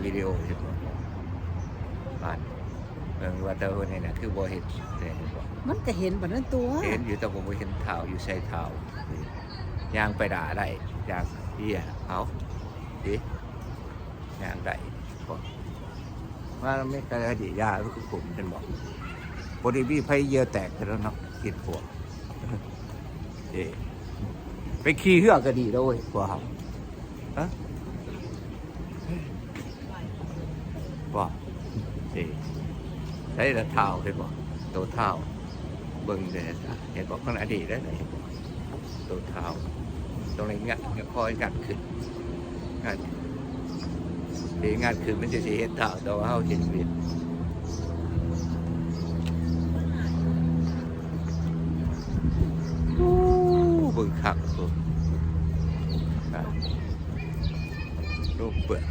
ວິດີໂອເຫັນບໍ່? ບ້ານ ເບິ່ງວ່າແຕ່ເພິ່ນເຮັດຫຍັງ ຄືບໍ່ເຫັນແດ່ ເຫັນບໍ່? ມັນກໍເຫັນປານນັ້ນຕົວະ. ເຫັນຢູ່ ແຕ່ກໍບໍ່ເຫັນທ້າວ ຢູ່ໃສທ້າວ? ຍ່າງໄປດ່າໄດ້ ຢ່າງເອີຍ ເອົາ ເດ້ ຍ່າງໄດ້ບໍ່? ມາແມ່ນກະໄດ້ດີ ຢ່າຄືຜົມ ເຫັນບໍ່? ບໍ່ໄດ້ມີໃຜເຫຍື່ອແຕກເທື່ອເນາະ ຄິດພວກ ເອີ ໄປຂີ່ເຮືອກໍດີແລ້ວເວີຍ ພວກເຮົາ ຮະ ບໍ່ ເອີ ໃສ່ລະທ້າວ ເຫັນບໍ່? ໂຕທ້າວ ເບິ່ງແດ່ ເຫັນບໍ່? ຂ້າງໜ້ານີ້ເດ້ ເຫັນບໍ່? ໂຕທ້າວ ຕ້ອງໄດ້ງັດ ຄ່ອຍງັດຂຶ້ນ ງັດ ເອີ ງັດຂຶ້ນ ມັນຈະຊິເຫັນທ້າວ ແຕ່ວ່າເຮົາເຫັນເວນ ໂອ້ ເບິ່ງຄັກ ໂອ້ ລົງເປືອກ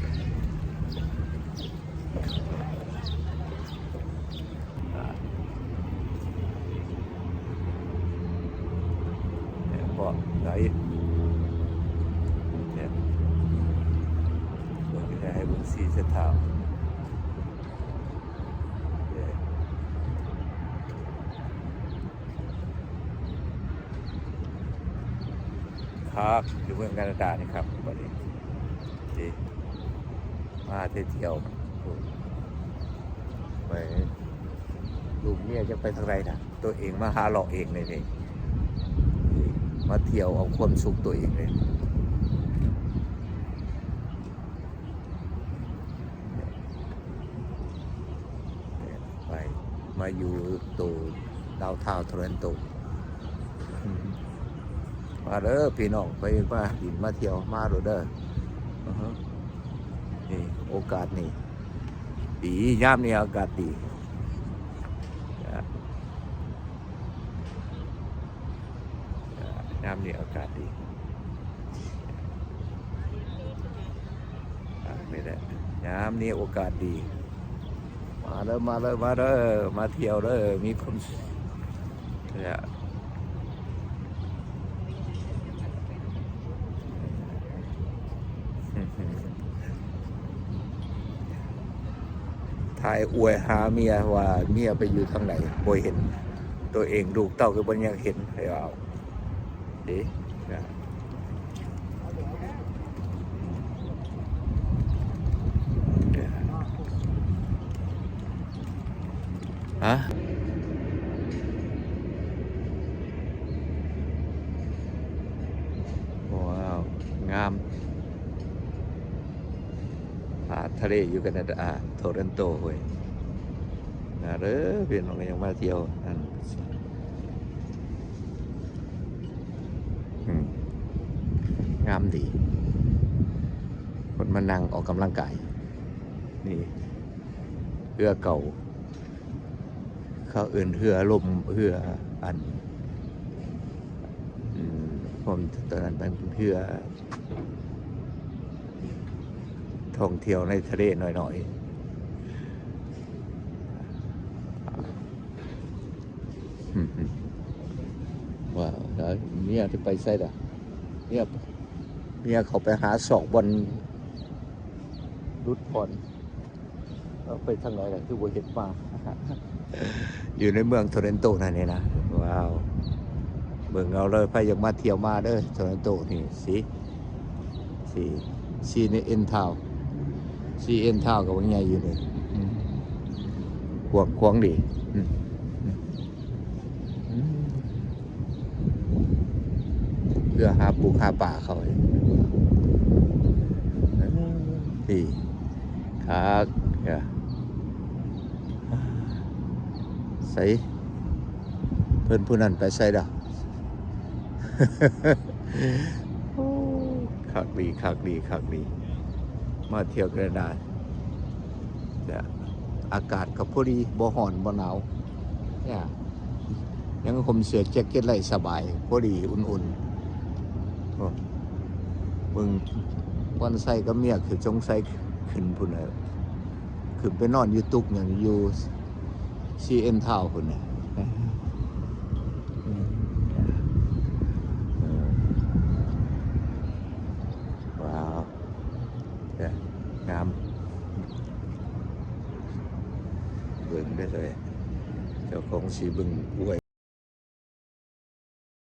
ເພາະໄດ້ ເບິ່ງໃຫ້ເບິ່ງສີສະທ້າວ ຄັກ ຢູ່ເມືອງການາດານີ້ຄັກ ບັດນີ້ ເອີ ມາແຕ່ທ່ຽວ ໄປ ລູກເມຍຈະໄປທາງໃດນະ ຕົວເອງມາຫາເລາະເອງເລີຍນີ້ ມາທ່ຽວເອົາຄວາມສຸກຕົວເອງເລີຍ. ໄປ ມາຢູ່ໂຕດາວທາວໂທເຣນໂຕ ມາເດີພີ່ນ້ອງ ໄປມາຫຼິ້ນມາທ່ຽວ ມາໂລດເດີ ອືຮຶ ນີ້ໂອກາດນີ້ດີ ຍາມນີ້ອາກາດດີ ຍາມນີ້ອາກາດດີ ອ່າ ນີ້ແຫຼະ ຍາມນີ້ໂອກາດດີ ມາເດີ ມາເດີ ມາເດີ ມາທ່ຽວເດີ ມີຄວາມສຸກ ຖ່າຍອວຍຫາເມຍວ່າເມຍໄປຢູ່ທາງໃດ ບໍ່ເຫັນ ຕົວເອງລູກເຕົ້າກໍບໍ່ຢາກເຫັນ ໃຜວ່າເອົາ ເດ້ ຮະ ວ້າວ ງາມ. ຫາດທະເລຢູ່ການາດາ ໂທເຣນໂຕເວີຍ ມາເດີພີ່ນ້ອງ ຍັງມາທ່ຽວນັ້ນ ອືມ ງາມດີ ຄົນມານັ່ງອອກກຳລັງກາຍ ນີ້ເຮືອເກົ່າ ເຂົາເອີ້ນເຮືອລົມ ເຮືອອັນ ອືມ ຜົມ ຕອນນັ້ນເປັນເຮືອທ່ອງທ່ຽວໃນທະເລນ້ອຍໆ ອືມ ວ່າແລ້ວເມຍຈະໄປໃສລະ ເມຍ ເມຍເຂົ້າໄປຫາຊອກບ່ອນຫຼຸດຜ່ອນ. ເອົາ ໄປທາງໃດລະ ຄືບໍ່ເຫັນມາ ຢູ່ໃນເມືອງໂທເຣນໂຕນັ້ນນີ້ນະ. ວ້າວ ເບິ່ງເອົາເລີຍ ໃຜຢາກມາທ່ຽວມາເດີ ໂທເຣນໂຕນີ້ ຊີ ຊີ ຊີເອັນທາວ ຊີເອັນທາວກໍບັກໃຫຍ່ຢູ່ເດີ ອືມ ກວ້າງຂວາງດີ ອືມ ອືມ ອືມ ເພື່ອຫາປູກຫາປາເຂົາ ເອີ ດີຄັກ ເອີ ໃສ ເພິ່ນຜູ້ນັ້ນໄປໃສດອກ? ໂອ້ ຄັກດີ ຄັກດີ ຄັກດີ ມາທ່ຽວການາດາ ແລະ ອາກາດກໍພໍດີ ບໍ່ຮ້ອນບໍ່ໜາວ ເອີ ຍັງຫົ່ມເສື້ອແຈັກເກັດໄດ້ສະບາຍ ພໍດີອຸ່ນໆ. ໂອ້ ເບິ່ງ ບ່ອນໄຊກັບເມຍ ຄືສົງໄສຂຶ້ນພຸ້ນແຫຼະ ຂຶ້ນໄປນອນຢູ່ຕຸກຫຍັງ ຢູ່ຊີເອັນທາວພຸ້ນນະ. ເອີ ວ້າວ ງາມ ເບິ່ງເດີ້ ເຈົ້າຂອງຊິເບິ່ງອວຍ